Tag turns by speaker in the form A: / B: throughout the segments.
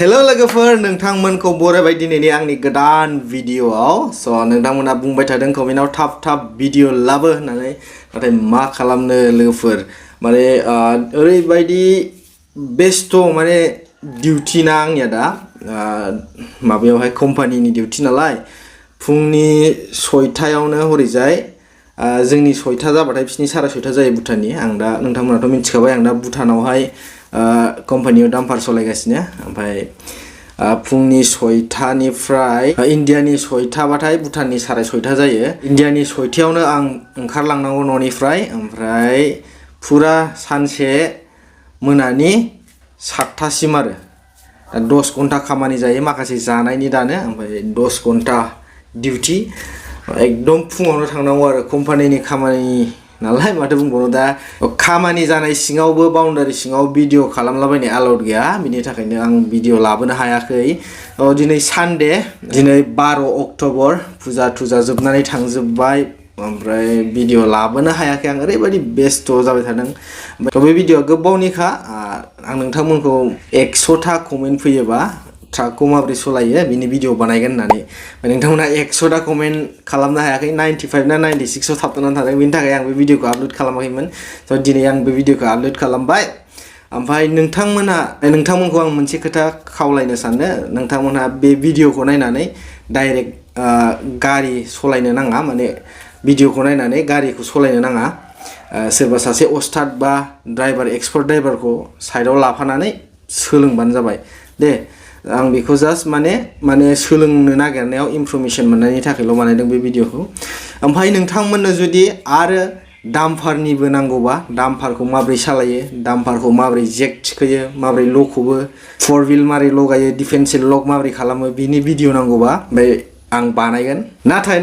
A: hello लोगोफोर नोंथांमोनखौ बरायबाय दिनैनि आंनि गोदान भिडिअआव स' नोंथांमोना बुंबाय थादों कमेन्टआव थाब भिडिअ लाबो होननानै नाथाय मा खालामनो लोगोफोर माने ओरैबायदि बेस्थ माने डिउटि ना आंनिया दा माबायावहाय कम्पानिनि डिउटि नालाय फुंनि 6टायावनो हरैजाय जोंनि 6टा जाबाथाय बिसिनि 6:30 जायो भुटाननि आं दा नोंथांमोनाथ' मिथिखाबाय आं दा भुटानावहाय कम्पानियाव डाम्पार सलायगासिनो ओमफ्राय फुंनि 6टानिफ्राय इन्डियानि 6टा बाथाय भुटाननि 6:30 जायो इन्डियानि 6टायावनो आं ओंखारलांनांगौ न'निफ्राय ओमफ्राय फुरा सानसे मोनानि 7टासिम आरो 10 घन्टा खामानि जायो माखासे जानायनि दानो ओमफ्राय 10 घन्टा डिउटि एकदम फुङावनो थांनांगौ आरो कम्पानिनि खामानि नालाय माथो बुंबावनो दा खामानि जानाय सिङावबो बाउन्डारि सिङाव भिडिअ खालामलाबायनाय आलाउड गैया बिनि थाखायनो आं भिडिअ लाबोनो हायाखै दिनै सानडे दिनै 12 अक्ट'बर फुजा थुजा जोबनानै थांजोबबाय ओमफ्राय भिडिअ लाबोनो हायाखै आं ओरैबायदि बेस्थ जाबाय थादों बे भिडिअआ गोबावनिखा आं नोंथांमोनखौ 100टा कमेन्ट फैयोबा ट्राकखौ माबोरै सलायो बिनि भिडिअ बानायगोन होननानै नोंथांमोना 100टा कमेन्ट खालामनो हायाखै 95 ना 96 आव थाबथानानै थादों बेनि थाखाय आं बे भिडिअखौ आपलोड खालामाखैमोन स' दिनै आं बे भिडिअखौ आपलोड खालामबाय ओमफ्राय नोंथांमोनखौ आं मोनसे खोथा खावलायनो सानो नोंथांमोनहा बे भिडिअखौ नायनानै डाइरेक्ट गारि सलायनो नाङा माने भिडिअखौ नायनानै गारिखौ सलायनो नाङा सोरबा सासे अस्ताद बा ड्राइभार एक्सपार्ट ड्राइभारखौ साइडआव लाफानानै सोलोंबानो जाबाय दे आं बेखौ जास्ट माने सोलोंनो नागिरनायाव इनफरमेसन मोननायनि थाखायल' बानायदों बे भिडिअखौ ओमफ्राय नोंथांमोननो जुदि आरो डाम्पारनिबो नांगौबा डाम्पारखौ माबोरै सालायो डाम्पारखौ माबोरै जेक थिखोयो माबोरै ल'खौबो 4 व्हील माबोरै लगायो डिफेन्सियेल लक माबोरै खालामो बिनि भिडिअ नांगौबा ओमफ्राय आं बानायगोन नाथाय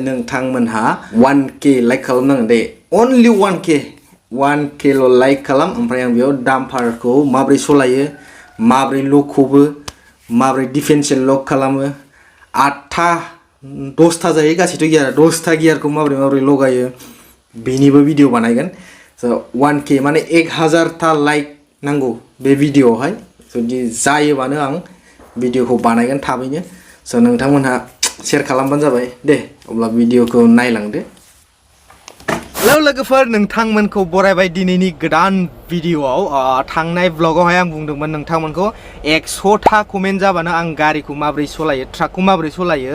A: नोंथांमोनहा 1K लाइक खालामनांगोन दे अनलि 1K ल' लाइक खालाम ओमफ्राय आं बेयाव डाम्पारखौ माबोरै सलायो माबोरै ल'खौबो माबोरै डिफेन्सियेल लक खालामो 8टा 10टा जायो गासैथ' गियारा 10टा गियारखौ माबोरै लगायो बेनिबो भिडिअ बानायगोन स' 1K माने 1000टा लाइक नांगौ बे भिडिअआवहाय जुदि जायोबानो आं भिडिअखौ बानायगोन थाबैनो स' नोंथांमोनहा शेयार खालामबानो जाबाय दे अब्ला भिडिअखौ नायलांदो हेलो लोगोफोर नोंथांमोनखौ बरायबाय दिनैनि गोदान भिडिअआव थांनाय ब्लगावहाय आं बुंदोंमोन नोंथांमोनखौ 100टा कमेन्ट जाबानो आं गारिखौ माबोरै सलायो ट्राकखौ माबोरै सलायो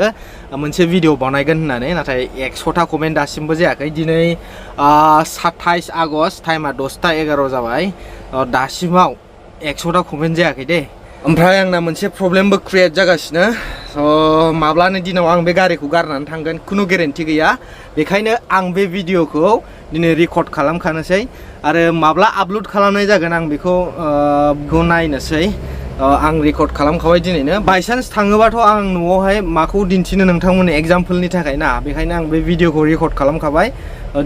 A: मोनसे भिडिअ बानायगोन होननानै नाथाय 100टा कमेन्ट दासिमबो जायाखै दिनै 27 आगस्ट टाइमा 10:11 जाबाय दासिमाव 100टा कमेन्ट जायाखै दे ओमफ्राय आंना मोनसे प्रब्लेमबो क्रिएट जागासिनो स' माब्लानि दिनाव आं बे गारिखौ गारनानै थांगोन खुनु गेरेन्टि गैया बेखायनो आं बे भिडिअखौ दिनै रेकर्ड खालामखानोसै आरो माब्ला आपल'ड खालामनाय जागोन आं बेखौ नायनोसै आं रेकर्ड खालामखाबाय दिनैनो बायसान्स थाङोबाथ' आं न'आवहाय माखौ दिन्थिनो नोंथांमोननो एग्जाम्पलनि थाखाय ना बेखायनो आं बे भिडिअखौ रेकर्ड खालामखाबाय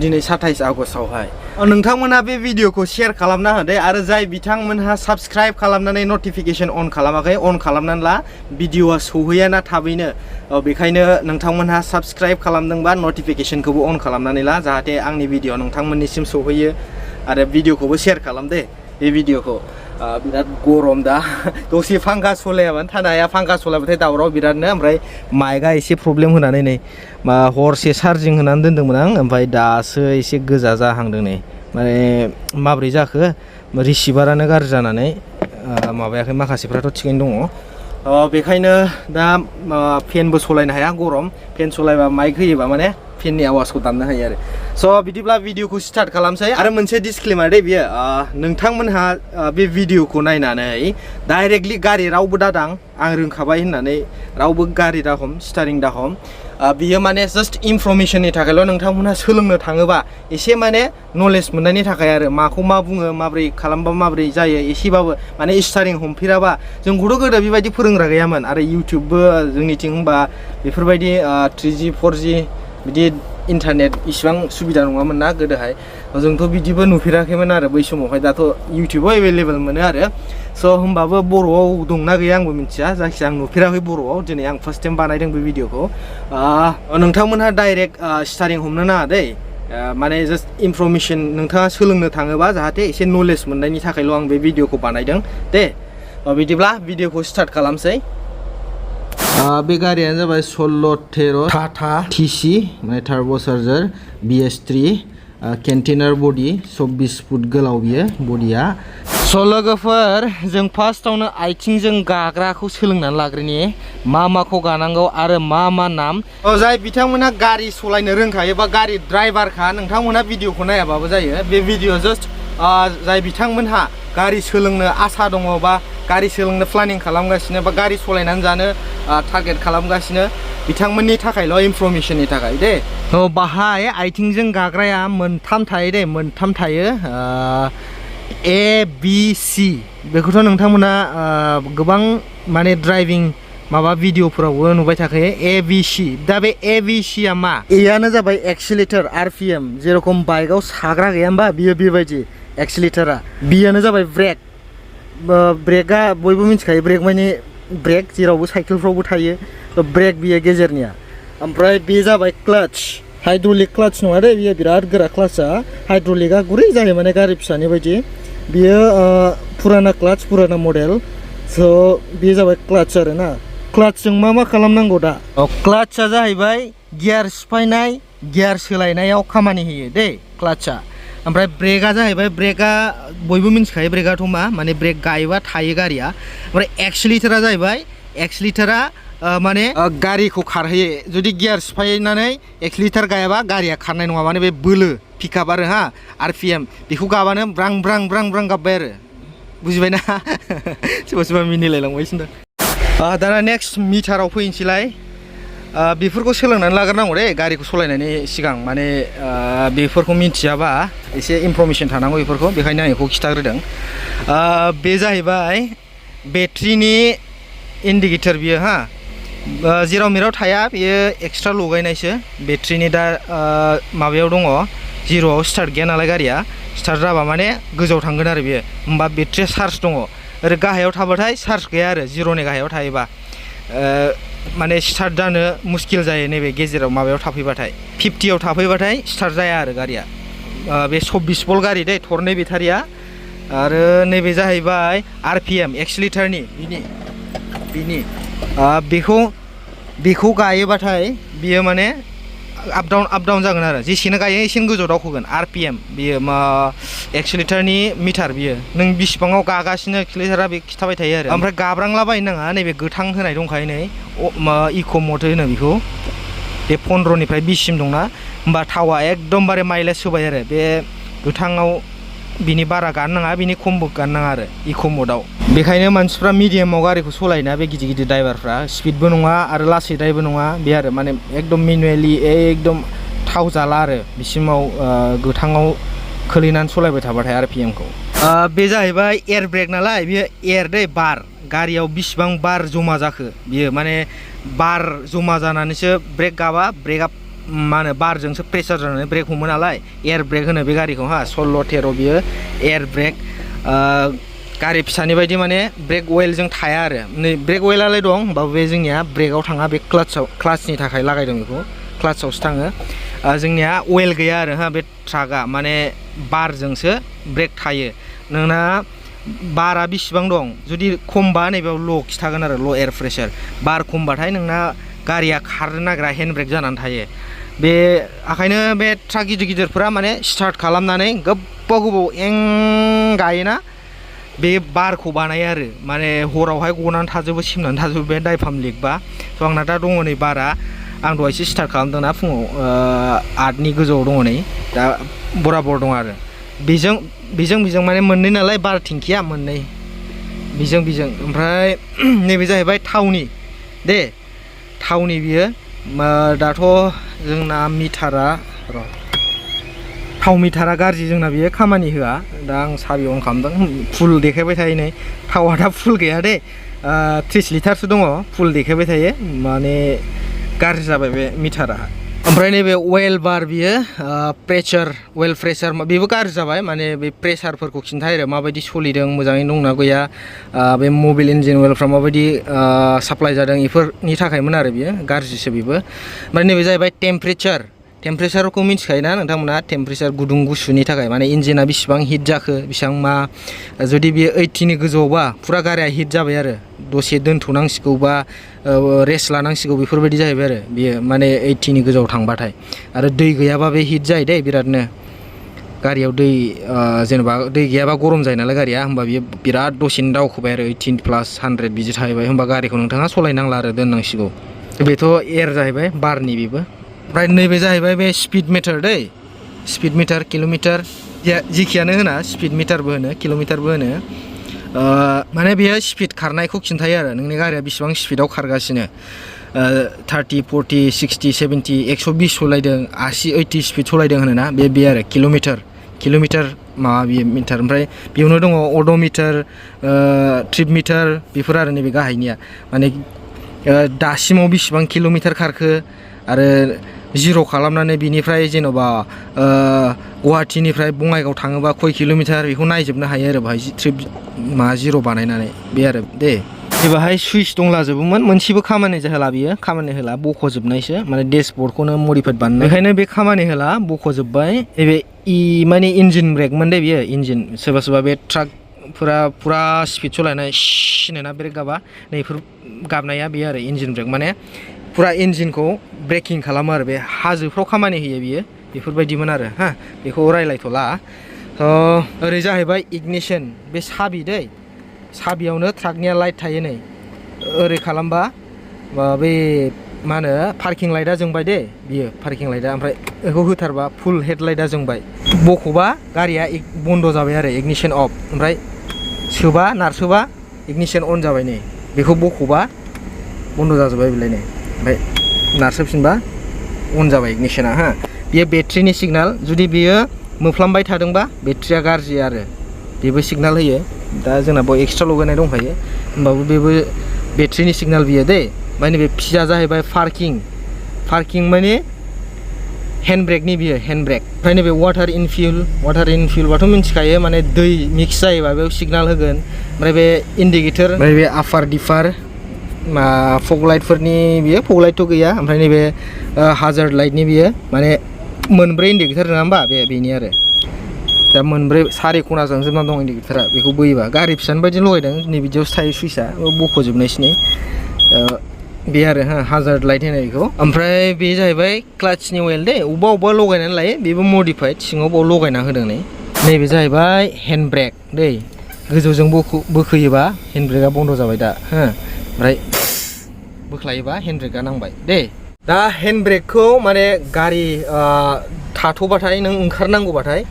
A: दिनै 27 आगस्टआवहाय नोंथांमोनहा बे भिडिअखौ शेयार खालामना होदो आरो जाय बिथांमोनहा साबस्क्राइब खालामनानै नटिफिकेसन अन खालामाखै अन खालामनानै ला भिडिअआ सौहैयाना थाबैनो बेखायनो नोंथांमोनहा साबस्क्राइब खालामदोंबा नटिफिकेसनखौबो अन खालामनानै ला जाहाथे आंनि भिडिअ नोंथांमोननिसिम सौहैयो आरो भिडिअखौबो शेयार खालाम दे बे भिडिअखौ बिराद गरम दा दसे फांखा सलायाबानो थानो हाया फांखा सलायबाथाय दावराव बिरादनो ओमफ्राय माइकआ एसे प्रब्लेम होनानै नै हरसे चार्जिं होनानै दोनदोंमोन आं ओमफ्राय दासो एसे गोजा जाहांदों नै माने माब्रै जाखो रिसिभारानो गाज्रि जानानै माबायाखै माखासेफ्राथ' थिगैनो दङ बेखायनो दा फेनबो सलायनो हाया गरम फेन सलायबा माइक होयोबा माने फेननि आवाजखौ दामनो हायो आरो स' बिदिब्ला भिडिअखौ स्टार्ट खालामसै आरो मोनसे डिसक्लेमार दे बियो नोंथांमोनहा बे भिडिअखौ नायनानै डाइरेक्टलि गारि रावबो दादां आं रोंखाबाय होननानै रावबो गारि दाहम स्टारिं दाहम बियो माने जास्ट इनफरमेसननि थाखायल' नोंथांमोनहा सोलोंनो थाङोबा एसे माने नलेज मोननायनि थाखाय आरो माखौ मा बुङो माबोरै खालामबा माबोरै जायो एसेबाबो माने स्टारिं हमफेराबा जोंखौथ' गोदो बेबायदि फोरोंग्रा गैयामोन आरो इउटिउबबो जोंनिथिं होनबा बेफोरबायदि 3G 4G बिदि इन्टारनेट इसिबां सुबिदा नङामोन ना गोदोहाय जोंथ' बिदिबो नुफेराखैमोन आरो बै समावहाय दाथ' इउटिउबाव एभेलेबेल मोनो आरो स' होमबाबो बर'आव दंना गैया आंबो मिथिया जायखिजाया आं नुफेराखै बर'आव दिनै आं फार्स्ट टाइम बानायदों बे भिडिअखौ नोंथांमोनहा डाइरेक्ट स्टारिं हमनो नाङा दै माने जास्ट इनफरमेसन नोंथाङा सोलोंनो थाङोबा जाहाथे एसे नलेज मोननायनि थाखायल' आं बे भिडिअखौ बानायदों दे बिदिब्ला भिडिअखौ स्टार्ट खालामसै बे गारियानो जाबाय 1613 टाटा टीसी माने टार्बो चार्जार BS3 केन्टेनार बडी 24 फुट गोलाव बियो बडिया लोगोफोर जों फार्स्टआवनो आथिंजों गाग्राखौ सोलोंनानै लाग्रोनि मा माखौ गानांगौ आरो मा नाम जाय बिथांमोना गारि सालायनो रोंखायो बा गारि ड्राइभारखा नोंथांमोना भिडिअखौ नायाबाबो जायो बे भिडिअ जस्ट जाय बिथांमोनहा गारि सोलोंनो आसा दङ बा गारि सोलोंनो प्लानिं खालामगासिनो बा गारि सालायनानै जानो टारगेट खालामगासिनो बिथांमोननि थाखायल' इनफरमेशननि थाखाय दे बाहाय आथिंजों गाग्राया मोनथाम थायो दे मोनथाम थायो ABC बेखौथ' नोंथांमोना गोबां माने ड्राइभिं माबा भिडिअफोरावबो नुबाय थाखायो ABC दा बे ABCआ मा एयानो जाबाय एक्सिलेटर RPM जेरखम बाइकआव साग्रा गैया होमबा बियो बेबायदि एक्सिलेटरा बियानो जाबाय ब्रेक ब्रेकआ बयबो मिथिखायो ब्रेक माने ब्रेक जेरावबो साइकेलफ्रावबो थायो ब्रेक बियो गेजेरनिया ओमफ्राय बे जाबाय क्लाच हाइड्रलिक क्लाच नङा दे बियो बिराद गोरा क्लाचआ हाइड्रलिकआ गुरै जायो माने गारि फिसानि बायदि बियो पुराना क्लाच पुराना मडेल स' बे जाबाय क्लाच आरो ना क्लाचजों मा खालामनांगौ दा क्लाचआ जाहैबाय गियार सिफायनाय गियार सोलायनायाव खामानि होयो दे क्लाचआ ओमफ्राय ब्रेकआ जाहैबाय ब्रेकआ बयबो मिथिखायो ब्रेकआथ' मा माने ब्रेक गायोबा थायो गारिया ओमफ्राय एक्सिलेटरा जाहैबाय एक्सिलेटरा माने गारिखौ खारहोयो जुदि गियार सिफायनानै एक्सिलेटर गायाबा गारिया खारनाय नङा माने बे बोलो पिकआप आरो RPM बेखौ गाबानो ब्रां ब्रां ब्रां ब्रां गाबबाय आरो बुजिबायना सोरबा सोरबा मिनिलायलांबायसो दाना नेक्स्ट मिटाराव फैनोसैलाय बेफोरखौ सोलोंनानै लाग्रोनांगौ दे गारिखौ सालायनायनि सिगां माने बेफोरखौ मिथियाबा एसे इनफरमेशन थानांगौ बेफोरखौ बेखायनो आं बेखौ खिथाग्रोदों बे जाहैबाय बेट्रिनि इन्डिकेटर बियो जेराव मेराव थाया बियो एक्सट्रा लगायनायसो बेट्रिनि दा माबायाव दङ जिर'आव स्टार्ट गैया नालाय गारिया स्टार्ट जाबा माने गोजौआव थांगोन आरो बियो होमबा बेट्रिया चार्ज दङ ओरै गाहायाव थाबाथाय चार्ज गैया आरो जिर'नि गाहायाव थायोबा माने स्टार्ट जानो मुस्किल जायो नैबे गेजेराव माबायाव थाफैबाथाय 50आव थाफैबाथाय स्टार्ट जाया आरो गारिया बे 24 भल्ट गारि दे थरनै बेटारिया आरो नैबे जाहैबाय RPM एक्सिलेटरनि बिनि बेखौ गायोबाथाय बियो माने आप डाउन जागोन आरो जेसेनो गायो एसेनो गोजौ दावखोगोन RPM बियो एक्सिलेटरनि मिटार बियो नों बिसिबाङाव गागासिनो एक्सिलेटरा बे खिथाबाय थायो आरो ओमफ्राय गाब्रांलाबायनो नाङा नैबे गोथां होनाय दंखायो नै इक' मड होनो बेखौ बे 15निफ्राय 20 सिम दंना होमबा थावा एकदमबारे माइलेज होबाय आरो बे गोथाङाव बिनि बारा गानो नाङा बिनि खमबो गानो नाङा आरो इक' मडआव बेखायनो मानसिफ्रा मिडियामाव गारिखौ सालायना बे गिदिर ड्राइभारफ्रा स्पिडबो नङा आरो लासैद्रायबो नङा बे आरो माने एकदम मेनुवेलि एकदम थाव जाला आरो बिसिमाव गोथाङाव खोलैनानै सालायबाय थाबाथाय RPMखौ बे जाहैबाय एयार ब्रेक नालाय बियो एयार दै बार गारियाव बिसिबां बार जमा जाखो बियो माने बार जमा जानानैसो ब्रेक गाबा ब्रेकआ मा होनो बारजोंसो प्रेसार जानानै ब्रेक हमो नालाय एयार ब्रेक होनो बे गारिखौ 1613 बियो एयार ब्रेक गारि फिसानि बायदि माने ब्रेक अइलजों थाया आरो नै ब्रेक अइलालाय दं होमबाबो बे जोंनिया ब्रेकआव थाङा बे क्लाचनि थाखाय लागायदों बेखौ क्लाचआवसो थाङो जोंनिया अइल गैया आरो बे ट्राकआ माने बारजोंसो ब्रेक थायो नोंना बारा बिसिबां दं जुदि खमबा नैबेयाव ल' खिथागोन आरो ल' एयार प्रेसार बार खमबाथाय नोंना गारिया खारनो नागिरा हेन्ड ब्रेक जानानै थायो बे ओंखायनो बे ट्राक गिदिरफोरा माने स्टार्ट खालामनानै गोबाव गायोना बे बारखौ बानायो आरो माने हरावहाय गनानै थाजोबो सिमनानै थाजोबो बे डाइफाम लिकबा थ' आंना दा दङ नै बारा आं दहायसो स्टार्ट खालामदोंना फुङाव 8नि गोजौआव दङ नै दा बराबर दं आरो बेजों माने मोननै नालाय बार थिंखिया मोननै बेजों ओमफ्राय नैबे जाहैबाय थावनि दे थावनि बियो दाथ' जोंना मिटारा थाव मिटारा गाज्रि जोंना बियो खामानि होआ दा आं साबि अन खालामदों फुल देखायबाय थायो नै थावा दा फुल गैया दे 30 लिटारसो दङ फुल देखायबाय थायो माने गाज्रि जाबाय बे मिटारा ओमफ्राय नैबे अइल बार बियो प्रेसार अइल प्रेसार बेबो गाज्रि जाबाय माने बे प्रेसारफोरखौ खिन्थायो आरो माबायदि सोलिदों मोजाङै दंना गैया बे मबिल इन्जिन अइलफ्रा माबायदि साप्लाइ जादों बेफोरनि थाखायमोन आरो बियो गाज्रिसो बेबो ओमफ्राय नैबे जाहैबाय टेम्पारेचारखौ मिथिखायोना नोंथांमोना टेम्पारेचार गुदुं गुसुनि थाखाय माने इन्जिना बेसेबां हिट जाखो बेसेबां मा जुदि बेयो 80नि गोजौआवबा फुरा गारिया हिट जाबाय आरो दसे दोनथ'नांसिगौ बा रेस्ट लानांसिगौ बेफोरबायदि जाहैबाय आरो बेयो माने 80नि गोजौआव थांबाथाय आरो दै गैयाबा बे हिट जायो दे बिरादनो गारियाव दै जेनेबा दै गैयाबा गरम जायो नालाय गारिया होमबा बियो बिराद दसेनो दावखोबाय आरो 18+100 बिदि थाहैबाय होमबा गारिखौ नोंथाङा सलायनांला आरो दोननांसिगौ बेथ' एयार जाहैबाय बारनि बेबो ओमफ्राय नैबे जाहैबाय बे स्पिड मिटार दै स्पिड मिटार किल'मिटार जिखियानो होना स्पिड मिटारबो होनो किल'मिटारबो होनो माने बेयो स्पिड खारनायखौ खिन्थायो आरो नोंनि गारिया बेसेबां स्पिडाव खारगासिनो 30, 40, 60, 70, 120 सलायदों 80, 80 स्पिड सलायदों होनोना बे आरो किल'मिटार माबा बेयो मिटार ओमफ्राय बेयावनो दङ अड'मिटार ट्रिप मिटार बेफोर आरो नैबे गाहायनिया माने दासिमाव बेसेबां किल'मिटार खारखो आरो जिर' खालामनानै बिनिफ्राय जेन'बा गुवाहाटीनिफ्राय बङाइगाव थाङोबा खय किल'मिटार बेखौ नायजोबनो हायो आरो बाहाय ट्रिप माबा जिर' बानायनानै बे आरो दे बेबाहाय सुइच दंलाजोबोमोन मोनसेबो खामानि होला बियो खामानि होला बख'जोबनायसो माने डेशबर्डखौनो मडिफाइड बानायनाय बेखायनो बे खामानि होला बख'जोबबाय बे माने इन्जिन ब्रेकमोन दे बियो इन्जिन सोरबा बे ट्राकफोरा फुरा स्पिड सलायनाय होनोना ब्रेक गाबा नैफोर गाबनाया बेयो आरो इन्जिन ब्रेक माने फुरा इन्जिनखौ ब्रेकिं खालामो आरो बे हाजोफ्राव खामानि होयो बियो बेफोरबायदिमोन आरो बेखौ रायलायथ'ला ओरै जाहैबाय इगनिशन बे साबि दै साबियावनो ट्राकनिया लाइट थायो नै ओरै खालामबा बे मा होनो पार्किं लाइटआ जोंबाय दे बियो पार्किं लाइटआ ओमफ्राय बेखौ होथारबा फुल हेड लाइटआ जोंबाय बख'बा गारिया बन्द' जाबाय आरो इगनिशन अफ ओमफ्राय सोबा नारसोबा इगनिशन अन जाबाय नै बेखौ बख'बा बन्द' जाजोब्बाय बेलाय नै ओमफ्राय नारसोफिनबा अन जाबाय इगनिशना बेयो बेट्रिनि सिगनाल जुदि बेयो मोफ्लामबाय थादोंबा बेट्रिया गाज्रि आरो बेबो सिगनाल होयो दा जोंना बेयाव एक्सट्रा लगायनाय दंखायो होमबाबो बेबो बेट्रिनि सिगनाल बियो दै ओमफ्राय नैबे फिसा जाहैबाय पार्किं माने हेन्ड ब्रेकनि बियो हेन्ड ब्रेक ओमफ्राय नैबे वाटार इनफिउलबाथ' मिथिखायो माने दै मिक्स जायोबा बेयाव सिगनाल होगोन ओमफ्राय बे इन्डिकेटर ओमफ्राय बे आफार दिफार फग लाइटफोरनि बियो फग लाइटथ' गैया ओमफ्राय नैबे हाजार्ड लाइटनि बियो माने मोनब्रै इन्डिकेटर नङा होमबा बेनि आरो दा मोनब्रै सारि खनाजों जोबना दं इन्डिकेटरा बेखौ बोयोबा गारि फिसानि बायदि लगायदों नै बिदियावसो थायो सुइचआ बख'जोबनायसै बे आरो हाजार्ड लाइट होनो बेखौ ओमफ्राय बे जाहैबाय क्लाचनि अइल दे अबेबा लगायनानै लायो बेबो मडिफाइड सिङाव बाव लगायना होदों नैबे जाहैबाय हेन्ड ब्रेक दै गोजौजों बोखोयोबा हेन्ड ब्रेकआ बन्द' जाबाय दा ओमफ्राय बोख्लायोबा हेन्ड ब्रेकआ नांबाय दे दा हेन्ड ब्रेकखौ माने गारि थाथ'बाथाय नों ओंखारनांगौबाथाय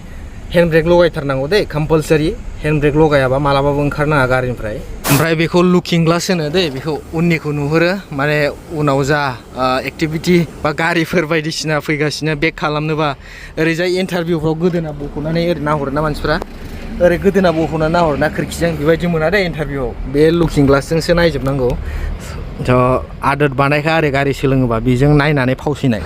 A: हेन्ड ब्रेक लगायथारनांगौ दे कम्पालसारि हेन्ड ब्रेक लगायाबा मालाबाबो ओंखारनाङा गारिनिफ्राय ओमफ्राय बेखौ लुकिं ग्लास होनो दे बेखौ उननिखौ नुहुरो माने उनाव जा एक्टिभिटि बा गारिफोर बायदिसिना फैगासिनो बेक खालामनोबा ओरैजाय इन्टारभिउफ्राव गोदोना बख'नानै ओरै नाहरोना मानसिफ्रा ओरै गोदोना बख'नानै नाहरोना खोरखिजों बेबायदि मोना दे इन्टारभिउआव बे लुकिं ग्लासजोंसो नायजोबनांगौ आदत बानायखा आरो गारि सोलोङोबा बेजों नायनानै फावसिनाय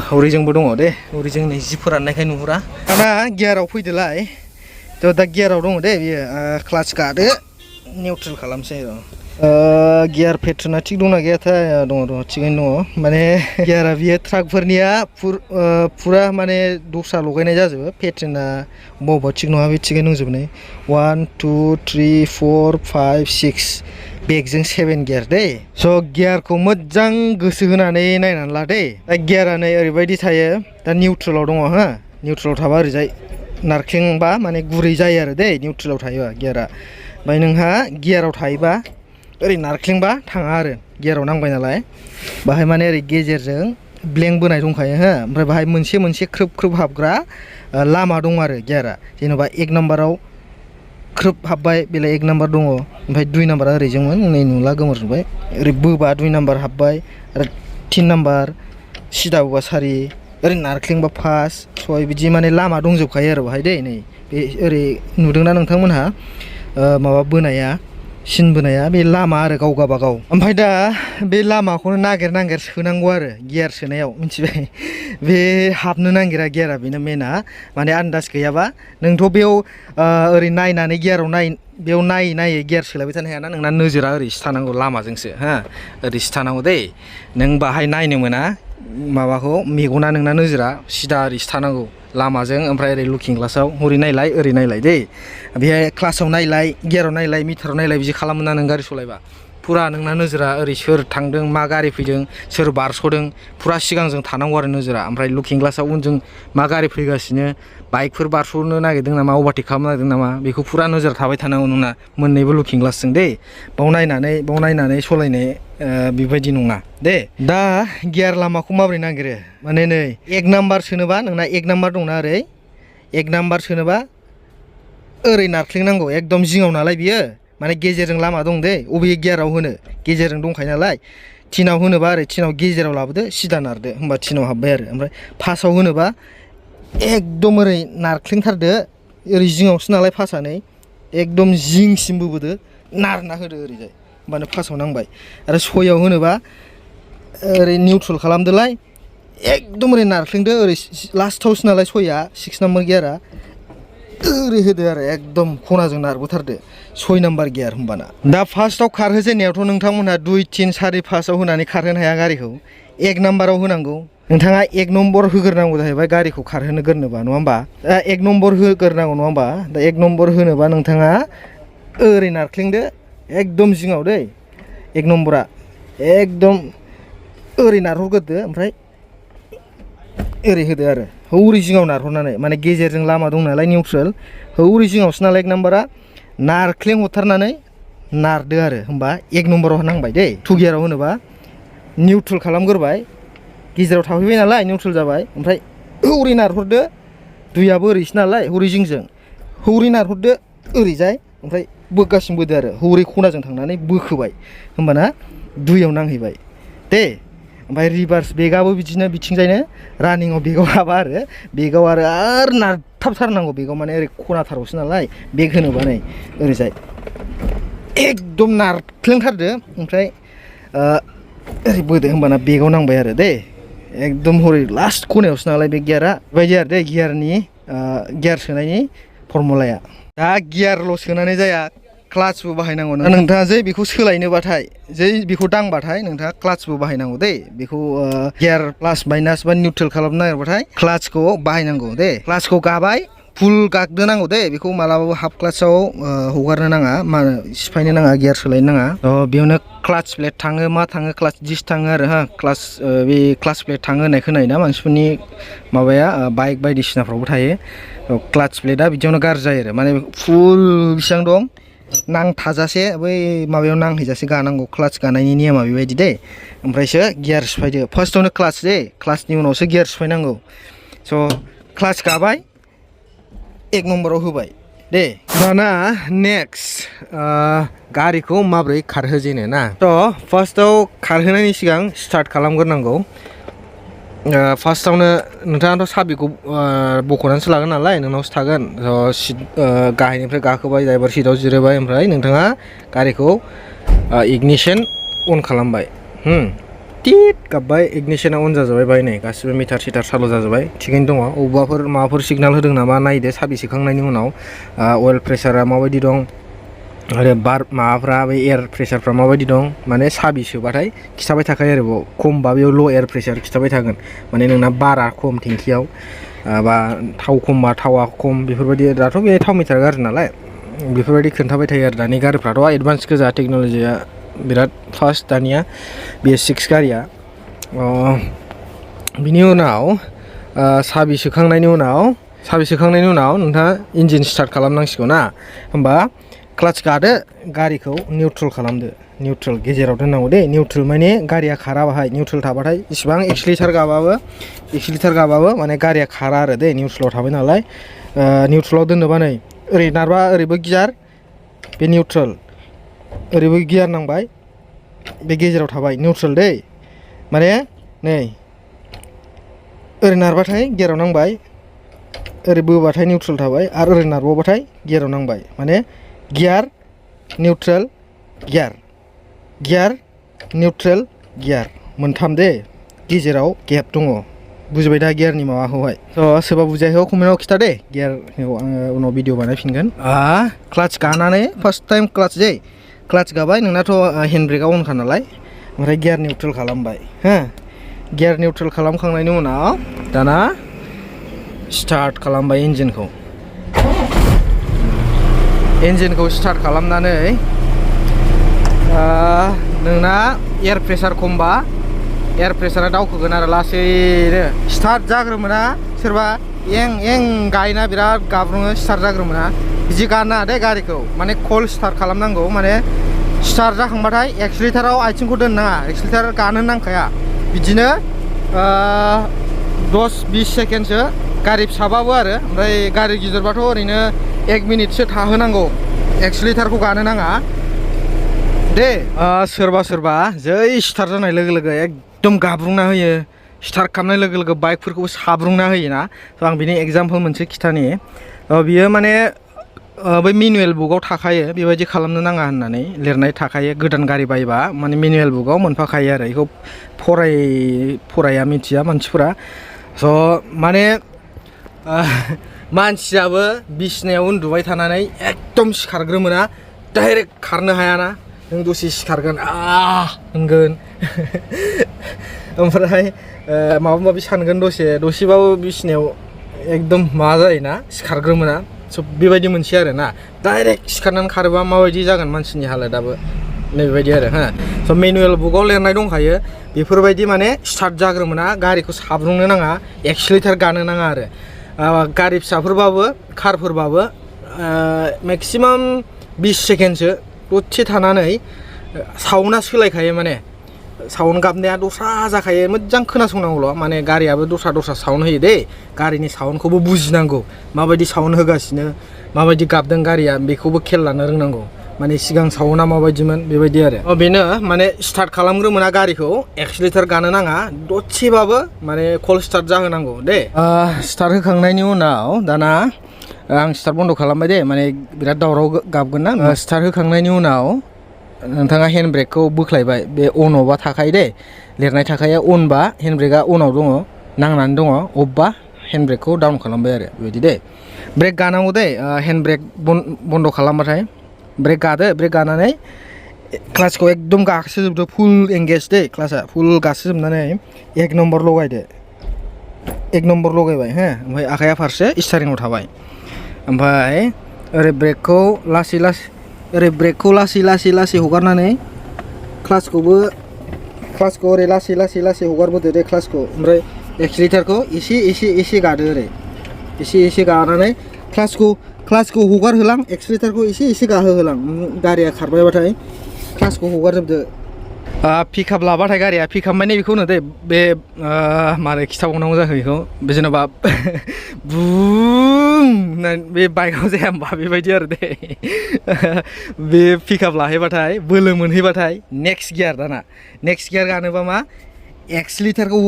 A: हरैजोंबो दङ दे हरैजों नै जि फोराननायखाय नुहुरा दाना गियाराव फैदोलाय दा गियाराव दङ दे बियो क्लाच गादो निउट्रेल खालामसै गियार पेट्रना थिग दंना गैयाथाय दङ थिगैनो दङ माने गियारा बियो ट्राकफोरनिया फुरा माने दस्रा लगायनाय जाजोबो पेट्रना बबेबा थिग नङा बे थिगैनो दंजोबनाय 1 2 3 4 5 6 बेगजों 7 गियार दै स' गियारखौ मोजां गोसो होनानै नायनानै ला दै दा गियारा नै ओरैबायदि थायो दा निउट्रेलाव दङ निउट्रेलाव थाबा ओरैजाय नारख्लेंबा माने गुरै जायो आरो दै निउट्रेलाव थायोबा गियारा ओमफ्राय नोंहा गियाराव थायोबा ओरै नारख्लेंबा थाङा आरो गियाराव नांबाय नालाय बाहाय माने ओरै गेजेरजों ब्लेंक बोनाय दंखायो ओमफ्राय बाहाय मोनसे ख्रोब ख्रोब हाबग्रा लामा दं आरो गियारा जेनेबा 1 नाम्बाराव ख्रोब हाबबाय बेलाय 1 नाम्बार दङ ओमफ्राय 2 नाम्बारा ओरैजोंमोन नै नुला गोमोरजोब्बाय ओरै बोबा 2 नाम्बार हाबबाय आरो 3 नाम्बार सिदा बोबा 4 ओरै नारख्लेंबा 5 6 बिदि माने लामा दंजोबखायो आरो बाहाय दै नै बे ओरै नुदोंना नोंथांमोनहा माबा बोनाया सिन बोनाया बे लामा आरो गाव गाबागाव ओमफ्राय दा बे लामाखौनो नागिर सोनांगौ आरो गियार सोनायाव मिथिबाय बे हाबनो नागिरा गियारा बेनो मेना माने आन्दाज गैयाबा नोंथ' बेयाव ओरै नायनानै गियाराव बेयाव नायै गियार सोलायबाय थानो हायाना नोंना नोजोरा ओरैसो थानांगौ लामाजोंसो ओरैसो थानांगौ दै नों बाहाय नायनो मोना माबाखौ मेगना नोंना नोजोरा सिदा ओरैसो थानांगौ लामाजों ओमफ्राय ओरै लुकिं ग्लासाव हरै नायलाय ओरै नायलाय दै बेहाय क्लासाव नायलाय गियाराव नायलाय मिटाराव नायलाय बिदि खालामोना नों गारि सालायबा फुरा नोंना नोजोरा ओरै सोर थांदों मा गारि फैदों सोर बारस'दों फुरा सिगांजों थानांगौ आरो नोजोरा ओमफ्राय लुकिं ग्लासाव उनजों मा गारि फैगासिनो बाइकफोर बारस'नो नागिरदों नामा अभारटेक खालामनो नागिरदों नामा बेखौ फुरा नोजोर थाबाय थानांगौ नोंना मोननैबो लुकिं ग्लासजों दै बाव नायनानै सालायनाय बेबायदि नङा दे दा गियार लामाखौ माबोरै नागिरो माने नै 1 नाम्बार सोनोबा नोंना 1 नाम्बार दंना ओरै 1 नाम्बार सोनोबा ओरै नारख्लिंनांगौ एकदम जिङाव नालाय बियो माने गेजेरजों लामा दं दे अबे गियाराव होनो गेजेरजों दंखायो नालाय थिनाव होनोबा ओरै थिनाव गेजेराव लाबोदो सिदा नारदो होमबा थिनाव हाबबाय आरो ओमफ्राय फार्स्टआव होनोबा एकदम ओरै नारख्लिंथारदो ओरै जिङावसो नालाय फार्स्टआ एकदम जिंसिम बोबोदो नारना होदो ओरैजाय होमबानो फार्स्टआव नांबाय आरो 6आव होनोबा ओरै निउट्रेल खालामदोलाय एकदम ओरै नारख्लिंदो ओरै लास्टआवसो नालाय 6आ 6 नाम्बार गियारा ओरै होदो आरो एकदम खनाजों नारबोथारदो 6 नाम्बार गियार होमबाना दा फार्स्टआव खारहोजेननायावथ' नोंथांमोनहा 2 3 4 5आव होनानै खारहोनो हाया गारिखौ 1 नाम्बाराव होनांगौ नोंथाङा 1 नम्बर होग्रोनांगौ जाहैबाय गारिखौ खारहोनो गोरनोबा नङा होमबा 1 नम्बर होग्रोनांगौ नङा होमबा दा 1 नम्बर होनोबा नोंथाङा ओरै नारख्लिंदो एकदम जिङाव दै 1 नम्बरा एकदम ओरै नारहरग्रोदो ओमफ्राय ओरै होदो आरो हौरै जिङाव नारहरनानै माने गेजेरजों लामा दं नालाय निउट्रेल हौरै जिङावसो नालाय 1 नाम्बारा नारख्लें हरथारनानै नारदो आरो होमबा 1 नम्बराव नांबाय दै 2 गियाराव होनोबा निउट्रेल खालामग्रोबाय गेजेराव थाफैबाय नालाय निउट्रेल जाबाय ओमफ्राय हौरै नारहरदो 2आबो ओरैसो नालाय हौरै जिंजों हौरै नारहरदो ओरैजाय ओमफ्राय बोगासिनो बोदो आरो हौरै खनाजों थांनानै बोखोबाय होमबाना 2आव नांहैबाय दे ओमफ्राय रिभार्स बेगाबो बिदिनो बिथिंजायनो रानिंआव बेगाव हाबा आरो बेगाव आरो नारथाबथारनांगौ बेगाव माने ओरै खनाथारावसो नालाय बेग होनोबा नै ओरैजाय एकदम नारख्लेंथारदो ओमफ्राय ओरै बोदो होमबाना बेगाव नांबाय आरो दे एकदम हरै लास्ट खनायावसो नालाय बे गियारा बेबायदि आरो दे गियारनि गियार सोनायनि फर्मुलाया दा गियारल' सोनानै जाया क्लाचबो बाहायनांगौ नोंथाङा जै बेखौ सोलायनोबाथाय जै बेखौ दांबाथाय नोंथाङा क्लाचबो बाहायनांगौ दे बेखौ गियार प्लास माइनास बा निउट्रेल खालामनो नागिरबाथाय क्लाचखौ बाहायनांगौ दे क्लाचखौ गाबाय फुल गागदो नांगौ दे बेखौ मालाबाबो हाफ क्लाचाव हगारनो नाङा मा सिफायनो नाङा गियार सोलायनो नाङा बेयावनो क्लाच प्लेट थाङो मा थाङो क्लाच डिस थाङो आरो क्लाच बे क्लाच प्लेट थाङो होननाय खोनायोना मानसिफोरनि माबाया बाइक बायदिसिनाफ्रावबो थायो क्लाच प्लेटआ बिदियावनो गाज्रि जायो आरो माने फुल बेसेबां दं नांथाजासे बै माबायाव नांहैजासे गानांगौ क्लाच गानायनि नियमा बेबायदि दे ओमफ्रायसो गियार सिफायदो फार्स्टआवनो क्लाच दे क्लाचनि उनावसो गियार सिफायनांगौ स' क्लाच गाबाय 1 नम्बराव होबाय दे दाना नेक्स्ट गारिखौ माबोरै खारहोजेनो ना थ' फार्स्टआव खारहोनायनि सिगां स्टार्ट खालामग्रोनांगौ फार्स्टआवनो नोंथाङाथ' साबिखौ बख'नानैसो लागोन नालाय नोंनावसो थागोन सिट गाहायनिफ्राय गाखोबाय ड्राइभार सिटआव जिरायबाय ओमफ्राय नोंथाङा गारिखौ इगनिसन अन खालामबाय टिट गाबबाय इगनिसना अन जाजोब्बाय बाय नै गासिबो मिटार सिटार सालु जाजोब्बाय थिगैनो दङ अबेबाफोर माबाफोर सिगनाल होदों नामा नायदो साबि सोखांनायनि उनाव अइल प्रेसारा माबायदि दं आरो बार माबाफ्रा बे एयार प्रेसारफ्रा माबायदि दं माने साबि सोबाथाय खिथाबाय थाखायो आरो बाव खमबा बेयाव ल' एयार प्रेसार खिथाबाय थागोन माने नोंना बारा खम टेंकियाव बा थाव खमबा थावा खम बेफोरबायदि दाथ' बे थाव मिटार गाज्रि नालाय बेफोरबायदि खोन्थाबाय थायो आरो दानि गारिफ्राथ' एडभान्स गोजा टेक्न'लजिया बिराद फास्ट दानिया BS6 गारिया बिनि उनाव साबि सोखांनायनि उनाव नोंथाङा इन्जिन स्टार्ट खालामनांसिगौ ना होमबा क्लाच गादो गारिखौ निउट्रेल खालामदो निउट्रेल गेजेराव दोननांगौ दे निउट्रेल माने गारिया खारा बाहाय निउट्रेल थाबाथाय इसिबां एक्सिलेटर गाबाबो माने गारिया खारा आरो दे निउट्रेलाव थाबाय नालाय निउट्रेलाव दोननोबा नै ओरै नारबा ओरैबो गियार बे निउट्रेल ओरैबो गियार नांबाय बे गेजेराव थाबाय निउट्रेल दै माने नै ओरै नारबाथाय गियाराव नांबाय ओरै बोबाथाय निउट्रेल थाबाय आरो ओरै नारबावबाथाय गियाराव नांबाय माने गियार निउट्रेल गियार निउट्रेल गियार मोनथाम दे गेजेराव गेप दङ बुजिबाय दा गियारनि माबाखौहाय सोरबा बुजायखौ कमेन्टआव खिथा दे गियारखौ आङो उनाव भिडिअ बानायफिनगोन क्लाच गानानै फार्स्ट टाइम क्लाच दे क्लाच गाबाय नोंनाथ' हेन्ड ब्रेकआ अनखा नालाय ओमफ्राय गियार निउट्रेल खालामबाय गियार निउट्रेल खालामखांनायनि उनाव दाना स्टार्ट खालामबाय इन्जिनखौ स्टार्ट खालामनानै नोंना एयार प्रेसार खमबा एयार प्रेसारा दावखोगोन आरो लासैनो स्टार्ट जाग्रोमोना सोरबा एं गायना बिराद गाब्रुङो स्टार्ट जाग्रोमोना बिदि गाननाङा दे गारिखौ माने कल स्टार्ट खालामनांगौ माने स्टार्ट जाखांबाथाय एक्सिलेटाराव आथिंखौ दोननाङा एक्सिलेटार गानो नांखाया बिदिनो 10-20 सेकेन्डसो गारि फिसाबाबो आरो ओमफ्राय गारि गिदिरबाथ' ओरैनो 1 मिनिटसो थाहोनांगौ एक्सिलेटारखौ गानो नाङा दे सोरबा जै स्टार्ट जानाय लोगो लोगो एकदम गाब्रुंना होयो स्टार्ट खालामनाय लोगो लोगो बाइकफोरखौबो साब्रुंना होयोना आं बिनि एग्जाम्पल मोनसे खिथानि बियो माने बै मेनुवेल बुकआव थाखायो बेबायदि खालामनो नाङा होननानै लिरनाय थाखायो गोदान गारि बायबा माने मेनुवेल बुकआव मोनफाखायो आरो बेखौ फराया मिथिया मानसिफोरा स' माने मानसियाबो बिसिनायाव उन्दुबाय थानानै एकदम सिखारग्रोमोना डाइरेक्ट खारनो हायाना नों दसे सिखारगोन होनगोन ओमफ्राय माबा माबि सानगोन दसेबाबो बिसिनायाव एकदम माबा जायोना सिखारग्रोमोना स' बेबायदि मोनसे आरो ना डाइरेक्ट सिखारनानै खारोबा माबायदि जागोन मानसिनि हालोदाबो नैबेबायदि आरो स' मेनुवेल बुकआव लिरनाय दंखायो बेफोरबायदि माने स्टार्ट जाग्रोमोना गारिखौ साब्रुंनो नाङा एक्सिलेटार गानो नाङा आरो गारि फिसाफोरबाबो कारफोरबाबो मेक्सिमाम 20 सेकेन्डसो दसे थानानै साउन्डआ सोलायखायो माने साउन्ड गाबनाया दस्रा जाखायो मोजां खोनासंनांगौल' माने गारियाबो दस्रा साउन्ड होयो दे गारिनि साउन्डखौबो बुजिनांगौ माबायदि साउन्ड होगासिनो माबायदि गाबदों गारिया बेखौबो खेल लानो रोंनांगौ माने सिगां साउन्डआ माबायदिमोन बेबायदि आरो बेनो माने स्टार्ट खालामग्रोमोना गारिखौ एक्सिलेटार गानो नाङा दसेबाबो माने कल स्टार्ट जाहोनांगौ दे स्टार्ट होखांनायनि उनाव दाना आं स्टार्ट बन्द खालामबाय दे माने बिराद दावराव गाबगोन ना स्टार्ट होखांनायनि उनाव नोंथाङा हेन्ड ब्रेकखौ बोख्लायबाय बे अन अफआ थाखायो दे लिरनाय थाखायो अनबा हेन्ड ब्रेकआ अनाव दङ नांनानै दङ अफबा हेन्ड ब्रेकखौ डाउन खालामबाय आरो बेबायदि दे ब्रेक गानांगौ दे हेन्ड ब्रेक बन्द खालामबाथाय ब्रेक गादो ब्रेक गानानै क्लासखौ एकदम गाखोजोबदो फुल एंगेज दे क्लासा फुल गाखोजोबनानै 1 नम्बर लगायदो 1 नम्बर लगायबाय ओमफ्राय आखाया फारसे स्टारिङाव थाबाय ओमफ्राय ओरै ब्रेकखौ लासै हगारनानै क्लासखौ ओरै लासै हगारबोदो दे क्लासखौ ओमफ्राय एक्सिलेटारखौ एसे गादो ओरै एसे गानानै क्लासखौ हगारहोलां एक्सिलेटारखौ एसे गाहोहोलां गारिया खारबायबाथाय क्लासखौ हगारजोबदो पिकआप लाबाथाय गारिया पिकआप माने बेखौ होनो दे बे मारै खिथाबावनांगौ जाखो बेखौ जेनेबा बुं बे बाइकआव जाया होमबा बेबायदि आरो दे बे पिकआप लाहैबाथाय बोलो मोनहैबाथाय नेक्स्ट गियार गानोबा मा एक्सिलेटारखौ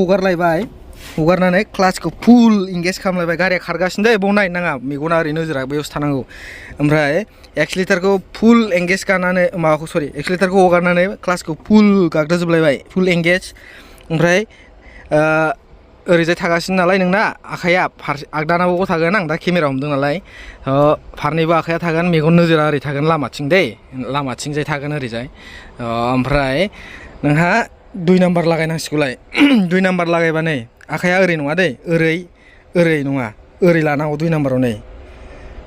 A: हगारनानै क्लासखौ फुल इंगेज खालामलायबाय गारिया खारगासिनो दे बाव नायनो नाङा मेगना ओरै नोजोरा बेयावसो थानांगौ ओमफ्राय एक्सिलेटारखौ फुल एंगेज गानानै एक्सिलेटारखौ हगारनानै क्लासखौ फुल गागदोजोबलायबाय फुल एंगेज ओमफ्राय ओरैजाय थागासिनो नालाय नोंना आखाइया आगदानावबो थागोन आं दा केमेरा हमदों नालाय फारनैबो आखाइया थागोन मेगन नोजोरा ओरै थागोन लामाथिंजाय थागोन ओरैजाय ओमफ्राय नोंहा 2 नाम्बार लागायनांसिगौलाय 2 नाम्बार लागायबा नै आखाइया ओरै नङा दे ओरै नङा ओरै लानांगौ 2 नाम्बाराव नै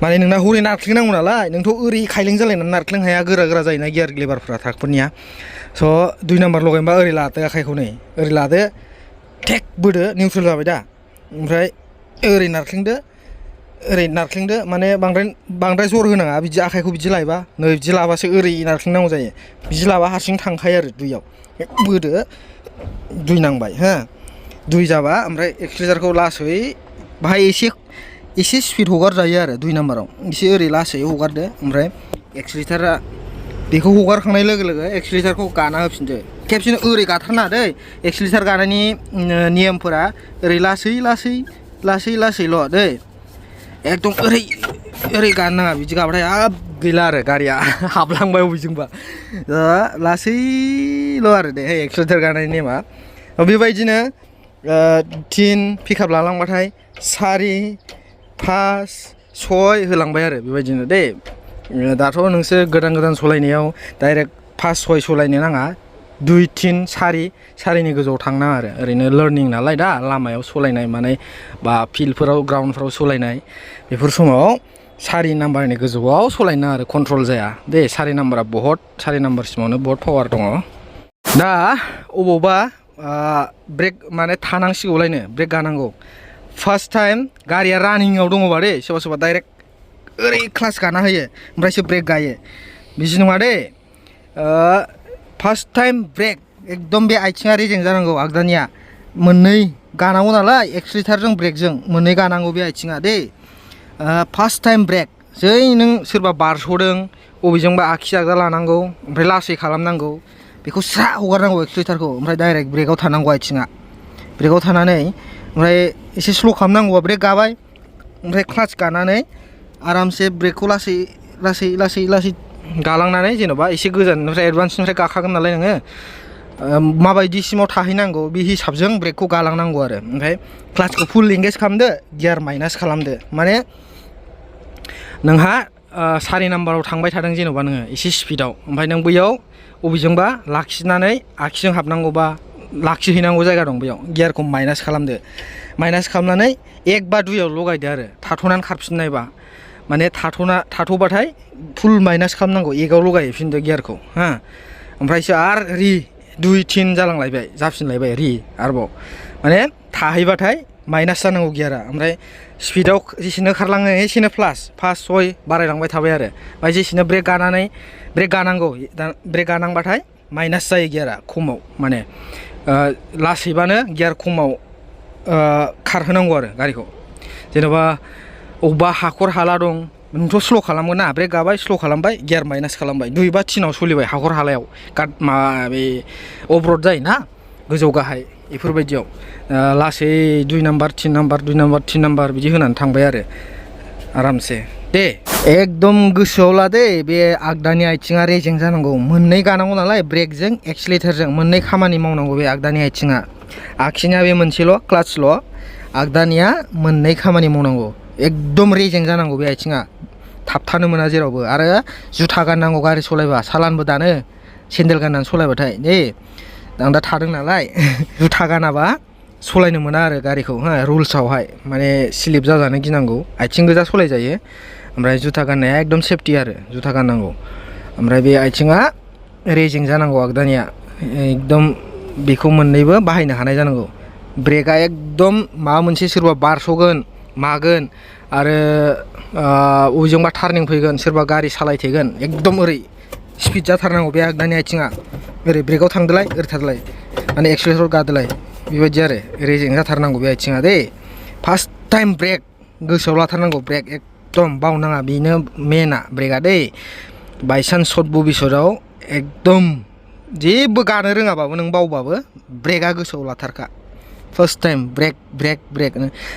A: माने नोंना हरै नारख्लिंनांगौ नालाय नोंथ' ओरै खायलें जालायनानै नारख्लिं हाया गोरा जायोना गियार लेबारफ्रा ट्राकफोरनिया स' 2 नाम्बार लगायबा ओरै लादो आखाइखौ नै ओरै लादो टेक बोदो निउट्रेल जाबाय दा ओमफ्राय ओरै नारख्लिंदो माने बांद्राय जर होनाङा बिदि आखाइखौ बिदि लायबा नै बिदि लाबासो ओरै नारख्लिंनांगौ जायो बिदि लाबा हारसिं थांखायो आरो 2आव बोदो 2 नांबाय 2 जाबा ओमफ्राय एक्सिलेटारखौ लासै बाहाय एसे स्पिड हगारजायो आरो 2 नाम्बाराव एसे ओरै लासै हगारदो ओमफ्राय एक्सिलेटारा बेखौ हगारखांनाय लोगो लोगो एक्सिलेटारखौ गाना होफिनदो खेबसेनो ओरै गाथारनाङा दै एक्सिलेटार गानायनि नियमफोरा ओरै लासैल' दै एकदम ओरै गानो नाङा बिदि गाबाथाय गैला आरो गारिया हाबलांबाय बबेजोंबा लासैल' आरो दे एक्सिलेटार गानायनि नेमा बेबायदिनो 3 पिकआप लालांबाथाय 4 5 6 होलांबाय आरो बेबायदिनो दे दाथ' नोंसोर गोदान सलायनायाव डाइरेक्ट 5 6 सलायनो नाङा
B: 2 3 4नि गोजौआव थांना आरो ओरैनो लार्निं नालाय दा लामायाव सलायनाय मानाय बा फिल्डफोराव ग्राउन्डफोराव सलायनाय बेफोर समाव 4 नाम्बारनि गोजौआव सलायना आरो कन्ट्रल जाया दे 4 नाम्बारा बहुत 4 नाम्बारसिमावनो बहुत पावार दङ दा अबावबा ब्रेक माने थानांसिगौलायनो ब्रेक गानांगौ फार्स्ट टाइम गारिया रानिंआव दङबा दे सोरबा सोरबा डाइरेक्ट ओरै क्लास गाना होयो ओमफ्रायसो ब्रेक गायो बिदि नङा दे फार्स्ट टाइम ब्रेक एकदम बे आथिङा रेजें जानांगौ आगदानिया मोननै गानांगौ नालाय एक्सिलेटरजों ब्रेकजों मोननै गानांगौ बे आथिङा दे फार्स्ट टाइम ब्रेक जै नों सोरबा बारस'दों बबेजोंबा आखि आगदा लानांगौ ओमफ्राय लासै खालामनांगौ बेखौ स्रा हगारनांगौ एक्सिलेटरखौ ओमफ्राय डाइरेक्ट ब्रेकआव थानांगौ आथिङा ब्रेकआव थानानै ओमफ्राय एसे स्ल' खालामनांगौबा ब्रेक गाबाय ओमफ्राय क्लाच गानानै आरामसे ब्रेकखौ लासै लासै लासै लासै गालांनानै जेन'बा एसे गोजाननिफ्राय एडभान्सनिफ्राय गाखागोन नालाय नोङो माबायदिसिमाव थाहैनांगौ बे हिसाबजों ब्रेकखौ गालांनांगौ आरो ओमफ्राय क्लाचखौ फुल इंगेज खालामदो गियार माइनास खालामदो माने नोंहा 4 नाम्बाराव थांबाय थादों जेन'बा नोङो एसे स्पिडाव ओमफ्राय नों बैयाव बबेजोंबा लाखिनानै आखिजों हाबनांगौबा लाखिहैनांगौ जायगा दं बैयाव गियारखौ माइनास खालामदो माइनास खालामनानै 1 बा 2 आव लगायदो आरो थाथ'नानै खारफिननायबा माने थाथ'बाथाय फुल माइनास खालामनांगौ 1 आव लगायफिनदो गियारखौ हा ओमफ्रायसो आरो 2 3 जालांलायबाय जाफिनलायबाय आरोबाव माने थाहैबाथाय माइनास जानांगौ गियारा ओमफ्राय स्पिडाव जेसेनो खारलाङो एसेनो प्लास 5 6 बारायलांबाय थाबाय आरो ओमफ्राय जेसेनो ब्रेक गानांगौ ब्रेक गानांबाथाय माइनास जायो गियारा खमाव माने लासैबानो गियार खमाव खारहोनांगौ आरो गारिखौ जेनेबा अबेबा हाखर हाला दं नोंथ' स्ल' खालामगोन ना ब्रेक गाबाय स्ल' खालामबाय गियार माइनास खालामबाय 2 बा 3 आव सोलिबाय हाखर हालायाव बे अफर'ड जायोना गोजौ गाहाय बेफोरबायदियाव लासै 2 नाम्बार 3 नाम्बार 2 नाम्बार 3 नाम्बार बिदि होनानै थांबाय आरो आरामसे दे एकदम गोसोआव ला दे बे आगदानि आथिङा रेजें जानांगौ मोननै गानांगौ नालाय ब्रेकजों एक्सिलेटरजों मोननै खामानि मावनांगौ बे आगदानि आथिङा आगसिनिया बे मोनसेल' क्लाचल' आगदानिया मोननै खामानि मावनांगौ एकदम रेजें जानांगौ बे आथिङा थाबथानो मोना जेरावबो आरो जुथा गाननांगौ गारि सलायबा सालानबो दानो सेन्देल गाननानै सलायबाथाय दे आं दा थादों नालाय जुथा गानाबा सलायनो मोना आरो गारिखौ रुल्सआवहाय माने स्लिप जाजानो गिनांगौ आथिं गोजा सलायजायो ओमफ्राय जुथा गाननाया एकदम सेफटि आरो जुथा गाननांगौ ओमफ्राय बे आथिङा रेजें जानांगौ आगदानिया एकदम बेखौ मोननैबो बाहायनो हानाय जानांगौ ब्रेकआ एकदम माबा मोनसे सोरबा बारस'गोन मागोन आरो बबेजोंबा टार्निं फैगोन सोरबा गारि सालायथेगोन एकदम ओरै स्पिड जाथारनांगौ बे आगदानि आथिङा ओरै ब्रेकआव थांदोलाय ओरै थादोलाय माने एक्सिलेटर गादोलाय बेबायदि आरो रेजें जाथारनांगौ बे आथिङा दे फार्स्ट टाइम ब्रेक गोसोआव लाथारनांगौ ब्रेक एकदम बावनाङा बेनो मेना ब्रेकआ दे बायसान्स सट भबिसतआव एकदम जेबो गानो रोङाबाबो नों बावबाबो ब्रेकआ गोसोआव लाथारखा फार्स्ट टाइम ब्रेक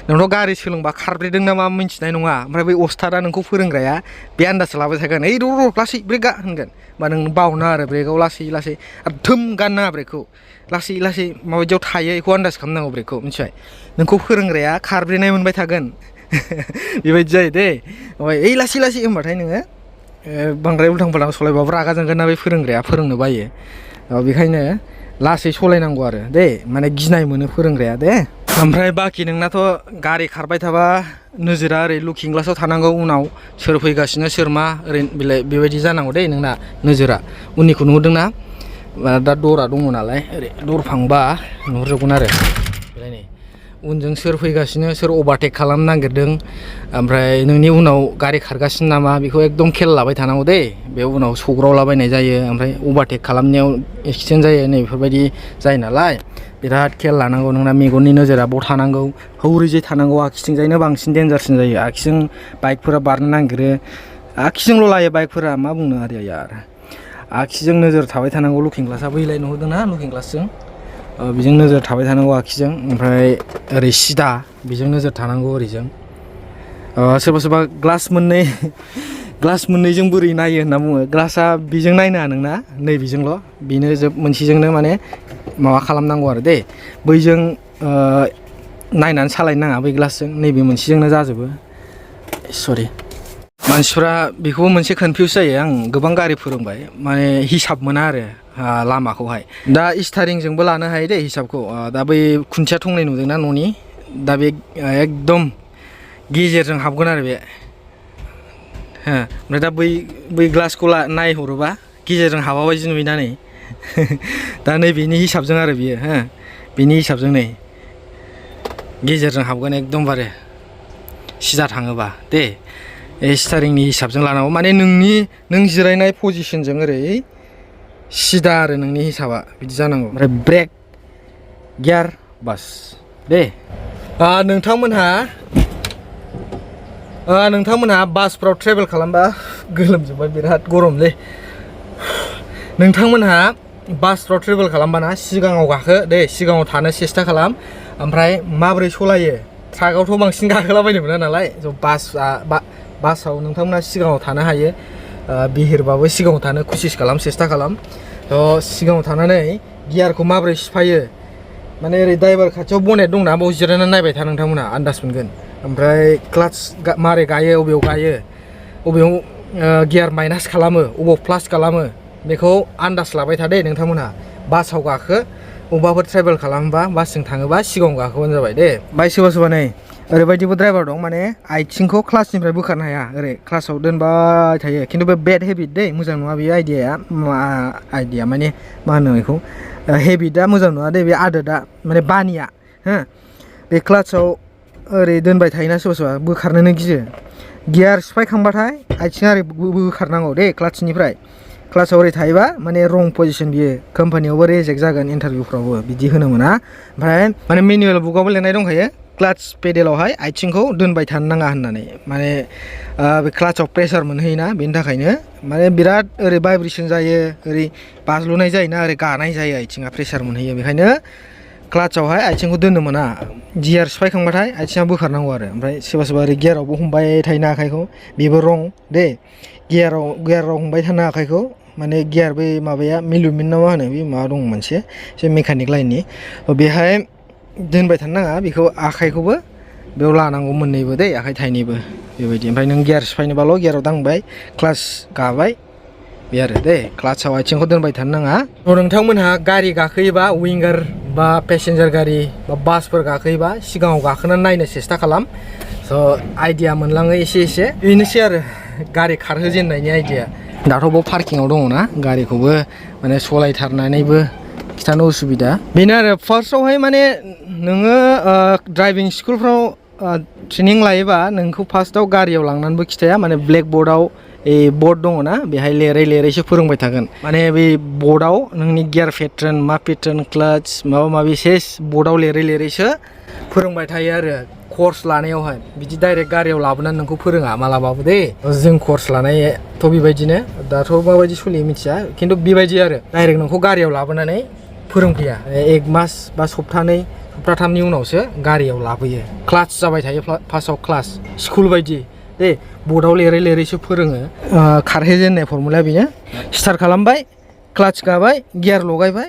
B: नोंथ' गारि सोलोंबा खारब्रेदों ना मा मिन्थिनाय नङा ओमफ्राय बै अस्थादा नोंखौ फोरोंग्राया बे आन्दाज लाबाय थागोन ओइ र' लासै ब्रेक गा होनगोन होमबा नों बावना आरो ब्रेकआव लासै आरो थोम गाननाङा ब्रेकखौ लासै माबायदियाव थायो बेखौ आन्दाज खालामनांगौ ब्रेकखौ मिथिबाय नोंखौ फोरोंग्राया खारब्रेनाय मोनबाय थागोन बेबायदि जायो दे ओमफ्राय ओइ लासै होनबाथाय नोङो बांद्राय उल्थां फाल्थां सलायबाबो रागा जोंगोन ना बे फोरोंग्राया फोरोंनो बायो बेखायनो लासै सलायनांगौ आरो दे माने गिनाय मोनो फोरोंग्राया दे ओमफ्राय बाखि नोंनाथ' गारि खारबाय थाबा नोजोरा ओरै लुकिं ग्लासाव थानांगौ उनाव सोर फैगासिनो सोर मा ओरै बेबायदि जानांगौ दे नोंना नोजोरा उननिखौ नुहुरदोंना दा दरा दङ नालाय ओरै दर फांबा नुहुरजोबगोन आरो बेलाय उनजों सोर फैगासिनो सोर अभारटेक खालामनो नागिरदों ओमफ्राय नोंनि उनाव गारि खारगासिनो नामा बेखौ एकदम खेल लाबाय थानांगौ दे बे उनाव सौग्रावलाबायनाय जायो ओमफ्राय अभारटेक खालामनायाव एक्सिडेन्ट जायो नै बेफोरबायदि जायो नालाय बिराद खेल लानांगौ नोंना मेगननि नोजोरा बाव थानांगौ हौरैजे थानांगौ आखिथिंजायनो बांसिन डेन्जारसिन जायो आखिजों बाइकफोरा बारनो नागिरो आखिजोंल' लायो बाइकफोरा मा बुंनो आरो यार आखिजों नोजोर थाबाय थानांगौ लुकिं ग्लासा बैलाय नुहुरदोंना लुकिं ग्लासजों बेजों नोजोर थाबाय थानांगौ आखिजों ओमफ्राय ओरै सिदा बेजों नोजोर थानांगौ ओरैजों सोरबा ग्लास मोननैजों बोरै नायो होनना बुङो ग्लासा बेजों नायनाङा नोंना नै बेजोंल' बेनो मोनसेजोंनो माने माबा खालामनांगौ आरो दे बैजों नायनानै सालायनो नाङा बै ग्लासजों नैबे मोनसेजोंनो जाजोबो सरि मानसिफ्रा बेखौबो मोनसे कनफिउस जायो आं गोबां गारि फोरोंबाय माने हिसाब मोना आरो लामाखौहाय दा स्टारिंजोंबो लानो हायो दे हिसाबखौ दा बै खुन्थिया थंनै नुदोंना न'नि दा बे एकदम गेजेरजों हाबगोन आरो बे ओमफ्राय दा बै ग्लासखौ नायहरोबा गेजेरजों हाबा बायदि नुयोना नै दा नै बेनि हिसाबजों आरो बियो बेनि हिसाबजों नै गेजेरजों हाबगोन एकदमबारे सिदा थाङोबा दे स्टारिंनि हिसाबजों लानांगौ माने नों जिरायनाय पजिसनजों ओरै सिदा आरो नोंनि हिसाबा बिदि जानांगौ ओमफ्राय ब्रेक गियार बास दे नोंथांमोनहा बासफ्राव ट्रेभेल खालामबा गोलोमजोब्बाय बिराद गरमलै नोंथांमोनहा बासफ्राव ट्रेभेल खालामबाना सिगाङाव गाखो दे सिगाङाव थानो सेस्था खालाम ओमफ्राय माबोरै सलायो ट्राकआवथ' बांसिन गाखोलाबायनो मोना नालाय बासाव नोंथांमोना सिगाङाव थानो हायो बिहिरबाबो सिगाङाव थानो कुसिस खालाम सेस्था खालाम थ' सिगाङाव थानानै गियारखौ माबोरै सिफायो माने ओरै ड्राइभार खाथियाव बनेट दंना बाव जिरायनानै नायबाय था नोंथांमोना आन्दाज मोनगोन ओमफ्राय क्लाच मारै गायो अबेयाव गायो अबेयाव गियार माइनास खालामो अबाव प्लास खालामो बेखौ आन्दाज लाबाय था दे नोंथांमोनहा बासाव गाखो अबावबाफोर ट्रेभेल खालामोबा बासजों थाङोबा सिगाङाव गाखोबानो जाबाय दे बाय सोरबा नै ओरैबायदिबो ड्राइभार दं माने आथिंखौ क्लासनिफ्राय बोखारनो हाया ओरै क्लासाव दोनबाय थायो खिन्थु बे बेड हेबिट दै मोजां नङा बे आइडिया माने मा होनो बेखौ हेबिटआ मोजां नङा दे बे आददा माने बानिया बे क्लासाव ओरै दोनबाय थायोना सोरबा बोखारनोनो गियो गियार सिफायखांबाथाय आथिङा ओरै बोखारनांगौ दे क्लासनिफ्राय क्लासाव ओरै थायोबा माने रं पजिसन बियो कम्पानियावबो रेजेक्ट जागोन इन्टारभिउफ्रावबो बिदि होनो मोना ओमफ्राय माने मेनुवेल बुकआवबो लिरनाय दंखायो क्लाच पेडेलावहाय आथिंखौ दोनबाय थानो नाङा होननानै माने बे क्लाचाव प्रेसार मोनहैयोना बेनि थाखायनो माने बिराद ओरै भाइब्रेसन जायो ओरै बाज्ल'नाय जायोना ओरै गानाय जायो आथिङा प्रेसार मोनहैयो बेखायनो क्लाचावहाय आथिंखौ दोननो मोना गियार सिफायखांबाथाय आथिङा बोखारनांगौ आरो ओमफ्राय सोरबा ओरै गियारावबो हमबाय थायोना आखाइखौ बेबो रं दे गियाराव हमबाय थानो आखाइखौ माने गियार बै माबाया मिलुमिन ना मा होनो बे माबा दं मोनसे एसे मेकानिक लाइननि बेहाय दोनबाय थानो नाङा बेखौ आखाइखौबो बेयाव लानांगौ मोननैबो दे आखाइ थाइनैबो बेबायदि ओमफ्राय नों गियार सिफायनोबाल' गियाराव दांबाय क्लाच गाबाय बे आरो दे क्लाचाव आथिंखौ दोनबाय थानो नाङा नोंथांमोनहा गारि गाखोयोबा विंगार बा पेसेन्जार गारि बा बासफोर गाखोयोबा सिगाङाव गाखोनानै नायनो सेस्था खालाम स' आइडिया मोनलाङो एसे बेनोसै आरो गारि खारहोजेननायनि आइडिया दाथ' बाव पार्किंआव दङ ना गारिखौबो माने सलायथारनानैबो खिथानो उसुबिदा बेनो आरो फार्स्टआवहाय माने नोङो ड्राइभिं स्कुलफ्राव ट्रेनिं लायोबा नोंखौ फार्स्टआव गारियाव लांनानैबो खिथाया माने ब्लेक बर्डआव बर्ड दङ ना बेहाय लिरैसो फोरोंबाय थागोन माने बे बर्डआव नोंनि गियार पेटार्न मा पेटार्न क्लाच माबा माबि सेस बर्डआव लिरैसो फोरोंबाय थायो आरो कर्स लानायावहाय बिदि डाइरेक्ट गारियाव लाबोनानै नोंखौ फोरोङा मालाबाबो दे जों कर्स लानायथ' बेबायदिनो दाथ' माबायदि सोलियो मिथिया खिन्थु बेबायदि आरो डाइरेक्ट नोंखौ गारियाव लाबोनानै फोरोंफैया 1 मास बा सप्ताथामनि उनावसो गारियाव लाबोयो क्लास जाबाय थायो फार्स्टआव क्लास स्कुल बायदि दे बर्डआव लिरैसो फोरोङो खारहोजेननाय फर्मुलाया बेनो स्टार्ट खालामबाय क्लाच गाबाय गियार लगायबाय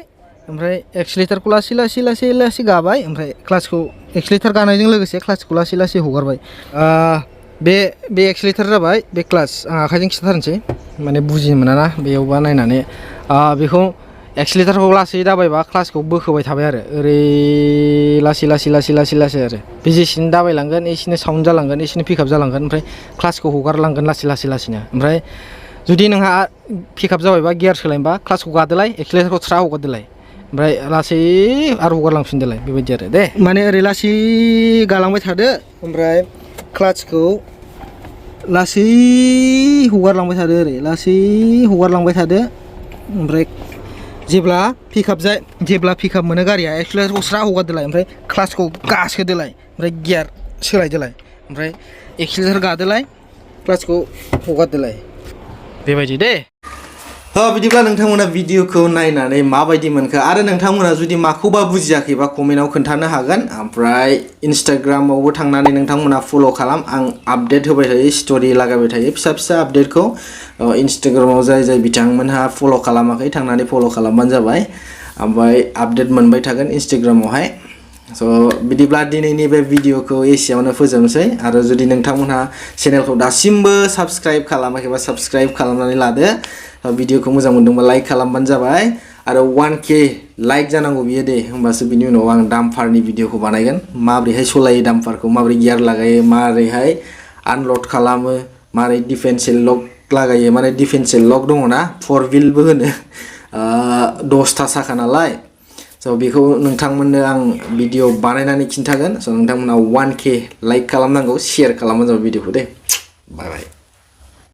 B: ओमफ्राय एक्सिलेटारखौ लासै गाबाय ओमफ्राय क्लाचखौ एक्सिलेटार गानायजों लोगोसे क्लाचखौ लासै हगारबाय बे एक्सिलेटार जाबाय बे क्लाच आं आखाइजों खिथाथारनोसै माने बुजिनो मोना ना बेयावबा नायनानै बेखौ एक्सिलेटारखौ लासै दाबायबा क्लाचखौ बोखोबाय थाबाय आरो ओरै लासै आरो बे जेसेनो दाबायलांगोन एसेनो साउन्ड जालांगोन एसेनो पिकआप जालांगोन ओमफ्राय क्लाचखौ हगारलांगोन लासैनो ओमफ्राय जुदि नोंहा पिकआप जाबायबा गियार सोलायनोबा क्लाचखौ गादोलाय एक्सिलेटारखौ थ्रा हगारदोलाय ओमफ्राय लासै आरो हगारलांफिनदोलाय बेबायदि आरो दे माने ओरै लासै गालांबाय थादो ओमफ्राय क्लाचखौ लासै हगारलांबाय थादो ओरै लासै हगारलांबाय थादो ओमफ्राय जेब्ला पिकआप मोनो गारिया एक्सिलेटारखौ स्रा हगारदोलाय ओमफ्राय क्लाचखौ गासोदोलाय ओमफ्राय गियार सोलायदोलाय ओमफ्राय एक्सिलेटार गादोलाय क्लाचखौ हगारदोलाय बेबायदि दे
A: बिदिब्ला नोंथांमोना भिडिअखौ नायनानै माबायदि मोनखो आरो नोंथांमोना जुदि माखौबा बुजियाखैबा कमेन्टआव खोन्थानो हागोन ओमफ्राय इन्स्टाग्रामावबो थांनानै नोंथांमोना फल' खालाम आं आपडेट होबाय थायो स्ट'रि लागायबाय थायो फिसा आपडेटखौ इन्स्टाग्रामाव जाय बिथांमोनहा फल' खालामाखै थांनानै फल' खालामबानो जाबाय ओमफ्राय आपडेट मोनबाय थागोन इन्स्टाग्रामावहाय स' बिदिब्ला दिनैनि बे भिडिअखौ एसेयावनो फोजोबनोसै आरो जुदि नोंथांमोनहा चेनेलखौ दासिमबो साबस्क्राइब खालामाखैबा साबस्क्राइब खालामनानै लादो भिडिअखौ मोजां मोनदोंबा लाइक खालामबानो जाबाय आरो 1K लाइक जानांगौ बियो दे होमबासो बिनि उनाव आं डाम्पारनि भिडिअखौ बानायगोन माबोरैहाय सलायो डाम्पारखौ माबोरै गियार लागायो माबोरैहाय आनलड खालामो माबोरै डिफेन्सियेल लक लागायो माने डिफेन्सियेल लक दङ ना 4 व्हीलबो होनो 10था साखा नालाय स' बेखौ नोंथांमोननो आं भिडिअ बानायनानै खिन्थागोन स' नोंथांमोना 1K लाइक खालामनांगौ शेयार खालामबानो जाबाय भिडिअखौ दे बाय बाय